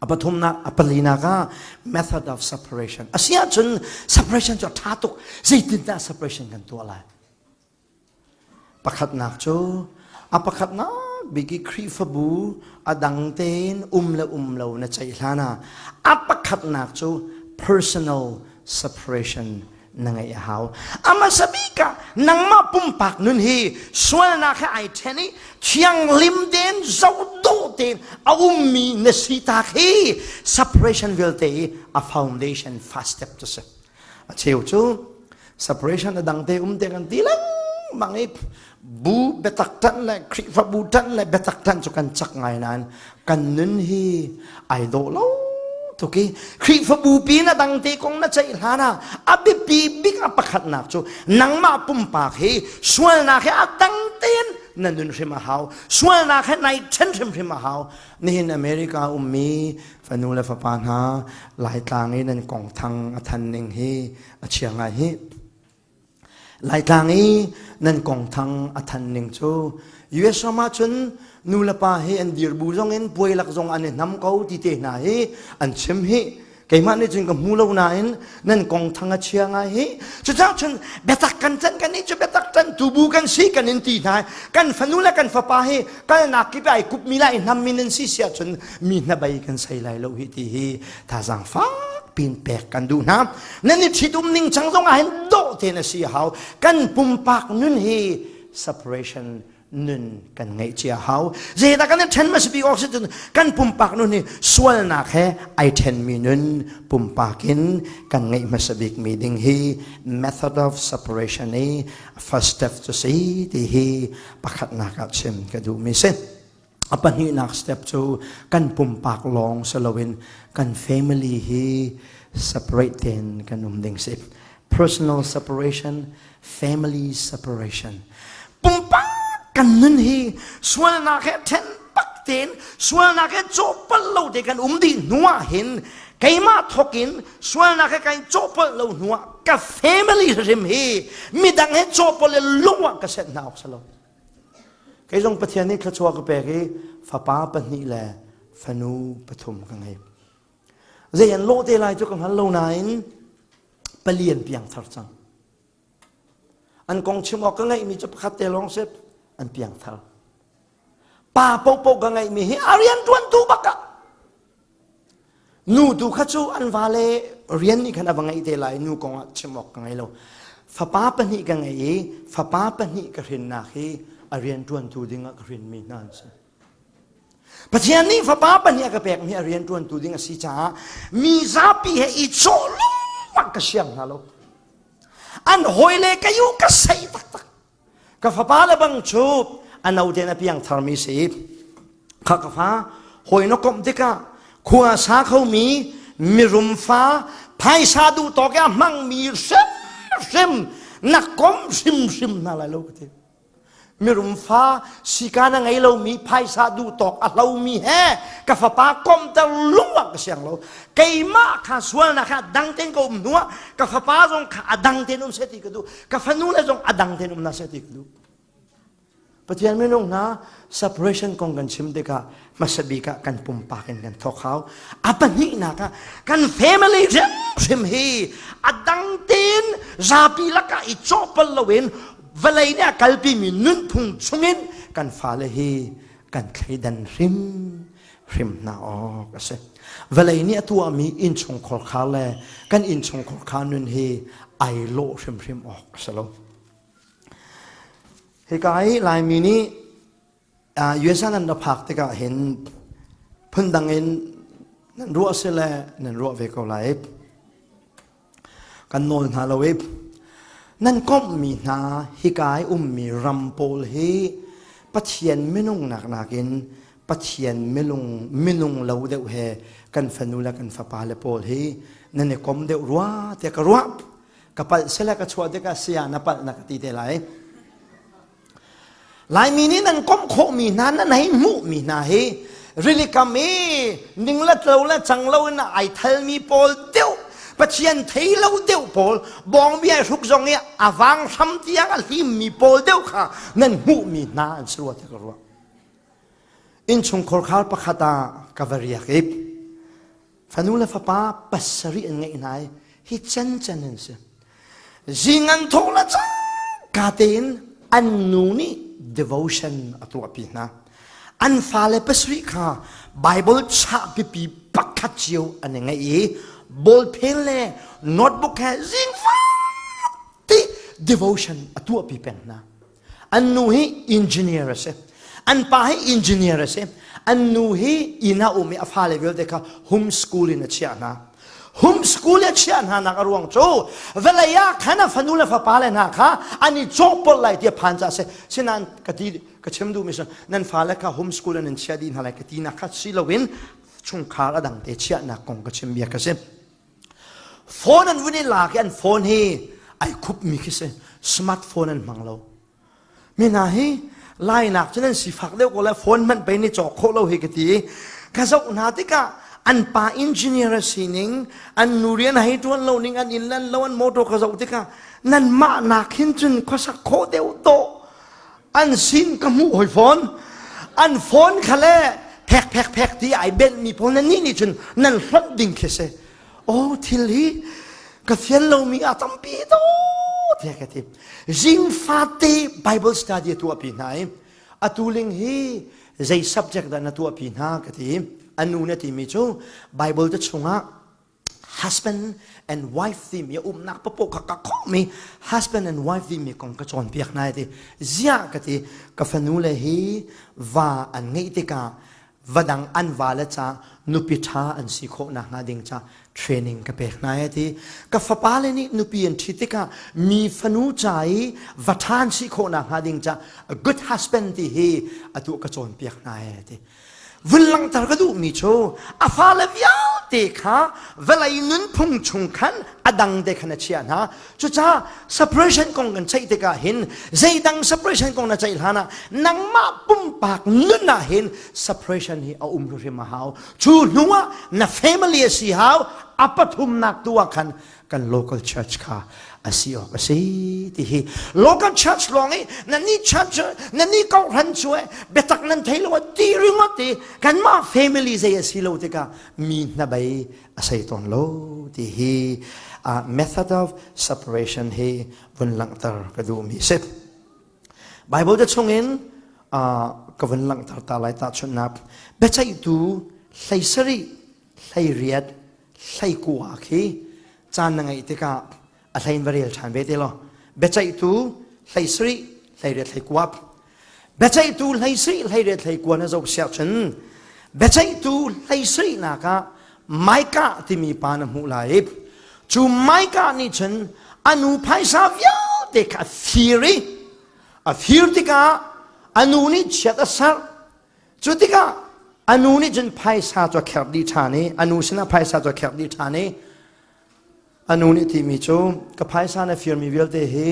A pathumnak, a palinak ah method of separation. A si ahcun separation cu a ṭha tuk. Zeitindah separation kan tuah lai? Pakhatnak cu a pakhatnak bik i Khrihfabu a dang tein um le um lo na ceih hlan ah a pakhatnak cu personal separation na ngeih a hau. A hmasa bik ah nangmah pumpak nun hi sualnak he ai ṭhen i thianghlim tein zohdawh tein a ummi na si tak hi separation vialte i a foundation first step cu si. A cheu cu separation a dang te um te kan ti lengmang i bu biatak ṭanh le Khrihfabu ṭanh le biatak ṭanh cu kan cak ngai nain kan nun hi ai dawh lo tuk i Khrihfabu pin a dang te kong na ceih hlan ah a biapi bik a pakhatnak cu nangmah pumpak hi sualnak he a dang tein na nun hrim a hau sualnak he nai ṭhen hrimhrim a hau nihin America ummi fanu le fapa hna Laitlang i nan kong thang a than ning hi a chia ngai hi Laitlang i nan kong thang a than ning cu US ram ah cun nu le pa hi an dir bu zong in puai lak zong an i hnam ko ti te hna hi an chim hi keimah nih cun ka hmu lo nain nan kong thang a chia ngai hi cucaah cun biatak kan can kan nih cu biatak can tubu kan si kan in ti hna kan fanu le kan fapa hi kalnak kip ai kup mi lai hnam mi nan si sia cun mi hnabei kan sei lai lo hi ti hi thazang fak pin pek kan duh hna nan i ṭhitum ning cang zong ah hin dawh tein a si hau kan pumpak nun hi separation nun kan ngeih cia hau zeidah kan i ṭhen ma si bik awk si cun kan pumpak nun hi sualnak he ai ṭhenmi nun pumpak in kan ngeih hmasa bik mi ding hi method of separation i first step cu si ti hi pakhatnak ah chim ka duh mi si A pahnihnak step cu kan pumpak lawng si loin kan family hi separate tein kan um ding si. Personal separation, family separation. Pumpak kan nun hi sualnak he then bak tein sualnak he cawhpalh lo te kan um dih hnu ah hin keimah thawk in sualnak he kai cawhpalh lo hnu ah ka family hrim hi midang he cawhpalh le lung ah ka set hna awk si lo. Kei zong Pathian nih thluachuah ka pek i fapa pahnih le fanu pathum ka ngei. Zei an lawh te lai cu ka hngal lo nain pali an piangthar cang. An kong chim awk ka ngeihmi cu pakhat te lawng si an piangthar. Pa popo ka ngeihmi hi a rian ṭuantu bak ah Nu tu kha cu an vale rian nih khan a va ngeih te lai nu kong ah chim awk ka ngei lo. Fapa pahnih ka ngei i fapa pahnih ka hrinnak hi a rian ṭuantu ding ah ka hrinmi hna an si. Pathian nih fapa pahnih a ka pekmi a rian ṭuantu ding a si caah mi zapi he i cawh lengmang ka siang hna lo. An hawile ka yu ka sei taktak. Ka fapa le bang cu a no tein a piang tharmi si. Kha ka fa hawi na komh tikah khua sa khomi mirum fa phaisa duh tawk i a hmangmi hrimhrim na kom hrimhrim hna lai lo ka ti. Mirum fa sika na ngei lomi phaisa duh tawk a hlomi he ka fapa komter lung ah ka siang lo. Keimah kha sualnak kha dang tein ka um hnuah ka fapa zong kha a dang tein um seh ti ka duh. Ka fanu le zong a dang tein um na seh ti ka duh. Pathian minung hna separation kong kan chim tikah hmasa bik ah kan pumpak in kan thawk hau. A pahnihnak ah kan family hrimhrim hi a dang tein zapi lakah i cawhpal loin vawlei nih a kalpimi nunphung chungin kan fale hi kan thleidan hrim hrim hna awk a si. Vawlei nih a tuahmi innchungkhar khar le kan innchungkhar khar nun hi ai lawh hrimhrim awk a si lo. Hika i Laimi nih USA nan ra phak tikah hin phundang in nan ruah si le nan ruah ve ko lai. Kan nawl hna lo i nan komhmi hna hika i ummi ram pawl hi Pathian minung nak nakin Pathian minung minung lo deuh he kan fanu le kan fapa le pawl hi nan i kom deuh rua tiah ka ruah. Ka palh sele ka chuah tikah saya na palh na ka ti te lai. Laimi nih nan komh khawhmi hna nan hei hmuhmi hna hi rilikam i ning le tlo le cang lo in ai thalmi pawl deuh Pathian thei lo deuh pawl bawngbi ai hruk zong i a vang hram tiang a hlimmi pawl deuh kha nan hmuhmi hna an si rua ti ka ruah. Innchungkhar khar pakhat ah ka va riak i. Fanu le fapa pasarih an ngeih hna i hi cancan an si. Zing an thawh le cangka tein an nu nih devotion a tuahpi hna. An fale pasarih kha Bible chah pipi pakhat cio an i ngeih i ballpen le notebook he zing ti devotion a tuahpi peng hna. An nu hi engineer a si. An pa hi engineer a si. An nu hi inn ah um i a fale vialte kha home school in a chiah hna. Home school a chiah hna nak a ruang cu vawlei ah khan a fanu le fapa le hna kha an i cawhpolh lai ti a phan caah a si. Sinain ka ti ka chim duhmi cu nan fale kha home school in an chiah dih hna lai ka ti nak kha si loin chungkhar a dang te chiahnak kong ka chim bia ka si. Phone an vun i lak i an phone hi ai khupmi khi si. Smartphone an hmang lo. Mi hna hi lainak cu nan sifak deuh ko le phone hmanh pei ni cawk khawh lo hi ka ti i ka zoh hna tikah an pa engineer a sining an nu rian hei ṭuan lo ning an inn lan lo an motor ka zoh tikah nan mah nak hin cun khuasak khawh deuh dawh an sin ka hmuh hoi fawn an phone kha le phek phek phek ti ai benh mi pawl nan nih nih cun nan hlonh ding khi si oh thil hi ka fian lomi a tampi to tiah ka ti zing fate bible study a tuahpi hna i atu ling hi zei subject dah na tuahpi hna ka ti anu na timi cu bible te chungah husband and wife timi a umnak papoh kha ka khawhmi husband and wife timi kong ka cawnpiak hna ti ziah ka ti ka fanu le hi va an ngeih tikah va dang an va le ca nupi ṭha an si khawh nakhnga ding ca training ka pek hna ti ka fapa le nih nupi an ṭhi tikah mi fanu ca i va ṭha an si khawh nakhnga ding ca a good husband ti hi atu ka cawnpiak hna ti Vun langhter ka duhmi cu a fale vialte kha vawlei nunphung chung khan a dang te khan a chiah hna. Cucaah separation kong kan ceih tikah hin zeidang separation kong na ceih hlan ah nangmah pumpak nun ah hin separation hi a um hrim a hau. Cu hnu ah na family a si hau, a pathumnak tu ah khan kan local church kha a si awk a si ti hi local church lawng i nan ni church nan ni kohhran cu e biatak nan thei lo ti ringot i kanmah family zei a si lo tikah mi hnabei a sei tawn lo ti hi uh, method of separation hi vun langhter ka duhmi si Bible te chungin uh, ka vun langhter ta lai tahchunhnak biaceihtu hlei sarih hlei riat hleikua khi caan na ngeih tikah a hlein va rel ṭhan ve te law biaceihtu hlei sarih hlei riat hlei kua biaceihtu hlei sarih hlei riat hlei kua na zoh siah cun biaceihtu hlei sarihnak ah Micah timi pa na hmuh lai i cu Micah nih cun a nu phaisa vialte kha a fir i a fir tikah a nu nih chiat a serh Cu tikah a nu nih cun phaisa cu a kherh dih ṭhan i a nu sinah phaisa cu a kherh dih ṭhan i a nu nih timi cu ka phaisa na firmi vialte hi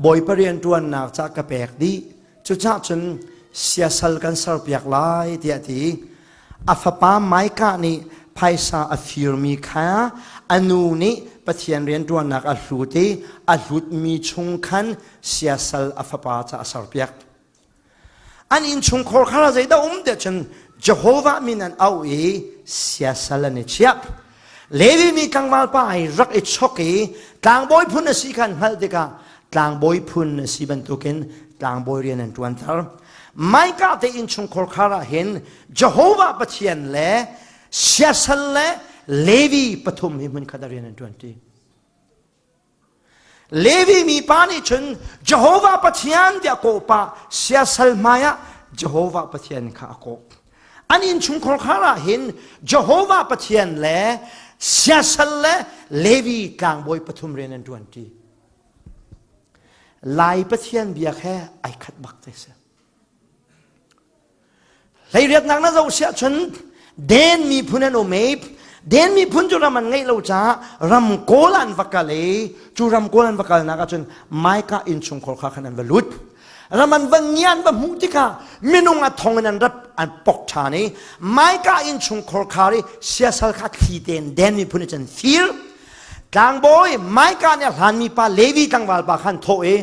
Bawipa rianṭuannak ca ka pek dih cucah cun siasal kan serpiak lai tiah ti a fapa Micah nih phaisa a firmi kha a nu nih Pathian rianṭuannak a hlut i a hlutmi chung khan siasal a fapa ca a serpiak. An innchungkhar kha zeidah um tiah cun Jehovah min an auh i siasal an i chiah. Levi mi tlangval pa ai rak i chok i tlangbawi phun a si kha an hngalh tikah tlangbawi phun a si bantukin tlangbawi rian an ṭuanter. Micah te innchungkhar khar ah hin Jehovah Pathian le siasal le Levi pathum hi hmunkhat ah rian an ṭuanṭi. Levi mipa nih cun Jehovah Pathian tiah kawh pah siasal hmaiah Jehovah Pathian kha a kawh. An innchungkhar khar ah hin Jehovah Pathian le siasal le Levi tlangbawi pathum rian an ṭuanṭi. Lai Pathian biak he ai khat bak te si. Hleiriatnak na zoh siah cun Den miphun an um i Den miphun cu ram an ngeih lo caah ram kawl an va kal i cu ram kawl an va kalnak ahcun Maika innchungkhar kha khan an va lut. Ram an va ngia an va hmuh tikah minung a thong in an rat an pok ṭhan i Maika innchungkhar khar i siasal kha thli tein Den miphun nih cun fir. Tlangbawi Maika nih a hlanmi pa Levi tlangval pa khan thawh i.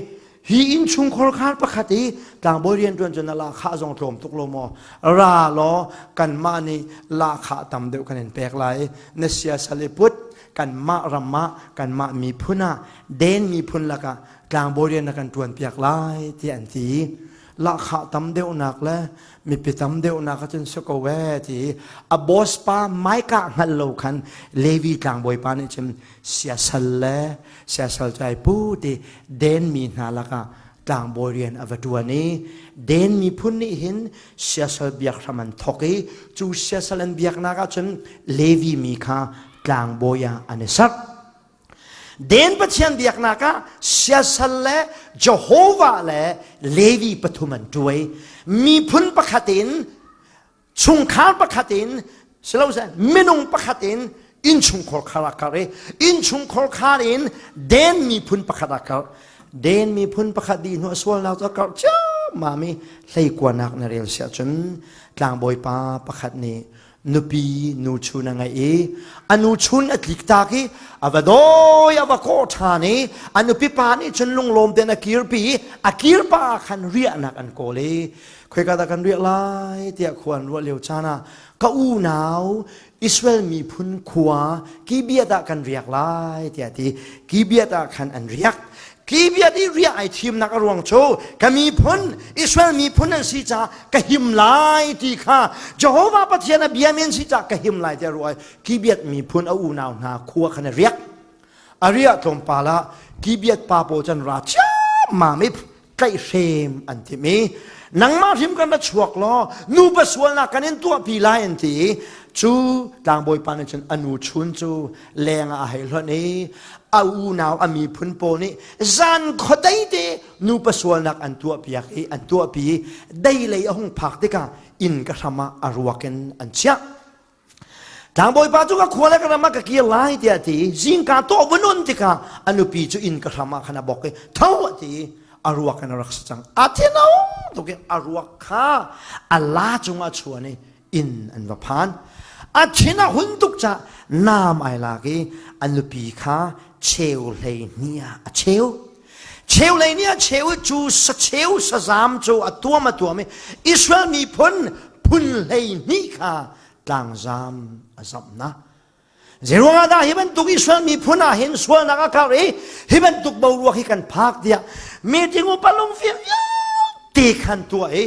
Hi innchungkhar khar pakhat i tlangbawi rianṭuan cu na lahkhah zong tlawm tuk lo maw? Ra law kanmah nih lahkhah tam deuh kan in pek lai. Na siasal i put kanmah ram ah kanmah miphun ah Den miphun lakah tlangbawi rian na kan ṭuan piak lai tiah an ti. Lahkhah tam deuhnak le mipi tam deuhnak ahcun si ko ee ti a boss pa Micah hngalh lo khan Levi tlangbawi pa nih cun siasal le siasal cu ai pu ti Den mi hna lakah tlangbawi rian a va ṭuan i Den miphun nih hin siasal biak hram an thawk i cu siasal an biaknak ahcun Levi mi kha tlangbawi ah an i sak. Den Pathian biaknak ah siasal le Jehovah le Levi pathum an ṭuai. Miphun pakhat in chungkhar pakhat in siloseh minung pakhat in innchungkhar khar a kar i innchungkhar khar in Den miphun pakhat a kar. Den miphun pakhat dih hnu a sualnak cu a karh ciammam i hleikuanak na rel siah cun tlangbawipa pakhat nih nupi nu chun a ngeih i a nu chun a tlik tak i a va dawi a va kawh ṭhan i a nupi pa nih cun lunglawm tein a kirpi i a kir pa ah khan riahnak an kawl i khoika dah kan riah lai tiah khua an ruah lio caan ah ka unau Israel miphun khua Gibeah ah kan riak lai tiah ti Gibeah ah khan an riak Gibeah i riah ai thimnak a ruang cu ka miphun Israel miphun an si caah ka him lai ti kha Jehovah Pathian a biami an si caah ka him lai tiah ruah Gibeah miphun a unau hna khua khan a riak. A riah tlawmpal ah Gibeah pa pawl can ra ciammam i tlaihhrem an timh i nangmah hrim kan ra chuak law nupa sualnak kan in tuahpi lai an ti i cu tlangbawi pa nih cun a nu chun cu leng ah a hei hlonh i a unau a miphun pawl nih zan khuadei te nupa sualnak an tuahpiak i an tuahpi i dei lei a hung phak tikah inn ka hram ah a ruak in an chiah. Tlangbawipa cu ka khua le ka ram ah ka kir lai tiah a ti. Zingka tawh vun un tikah a nupi cu inn ka hram ah khan a bok i tho a ti i a ruak in a rak si cang. A thin a hung tuk i a ruak kha a la cungah a chuan i inn an va phan. A thin a hun tuk caah naam ai lak i a nupi kha cheu 12 ah a cheu. Cheu lei nih a cheu i cu sacheu sazam cu a tuam a tuam i Israel miphun phun 12 kha tlangzam a zamhnak. Zeiruangah dah hi bantuk Israel miphun ah hin sualnak a karh i hi bantuk boruak hi kan phak tiah meeting upa lungfim vialte khan tuah i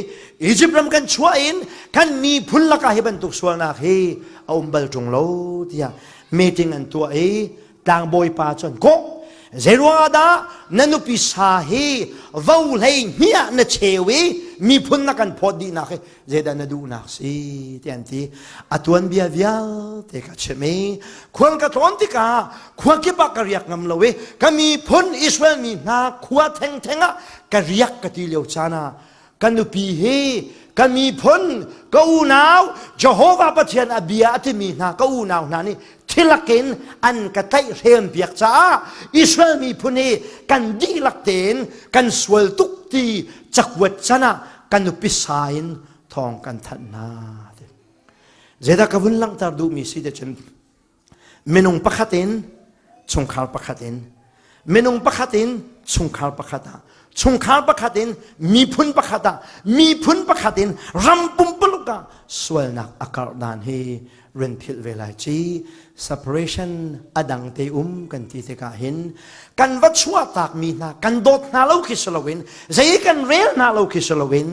Egypt ram kan chuah in kan miphun lakah hi bantuk sualnak hi a um bal ṭung lo tiah meeting an tuah i tlangbawi pa cu an kawh zeiruangah dah na nupi sa hi vo 12 ah na cheu i miphun na kan phawt dihnak hi zeidah na duhnak si ti an ti. A tuanbia vialte ka chim i khual ka tlawn tikah khua kip ah ka riak ngam lo i ka miphun Israel mi hna khua thengtheng ah ka riak ka ti lio caan ah ka nupi hi ka miphun ka unau Jehovah Pathian a bia a timi hna ka unau hna nih thilak in an ka tlaihhrem piak caah Israel miphun hi kan dihlak tein kan sual tuk ti cakuat can ah ka nupi sa in thawng kan thanh hna. Zeidah ka vun langhter duhmi si te cun minung pakhat in chungkhar pakhat in minung pakhat in chungkhar pakhat ah chungkhar pakhat in miphun pakhat ah miphun pakhat in ram pumpuluk ah sualnak a karh dan hi rin philh ve lai ci. Separation a dang te um kan ti tikah hin kan va chuah tak mi hna kan dawt hna lo khi si loin zei kan rel hna lo khi si loin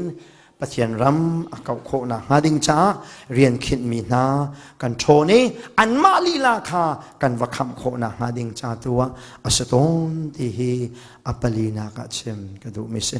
Pathian ram a kauh khawh nakhnga ding caah rian khinhmi hna kan ṭhawn i anmah lila kha kan va khamh khawh nakhnga ding ca tu ah a si tawn ti hi a palinak ah chim ka duhmi si.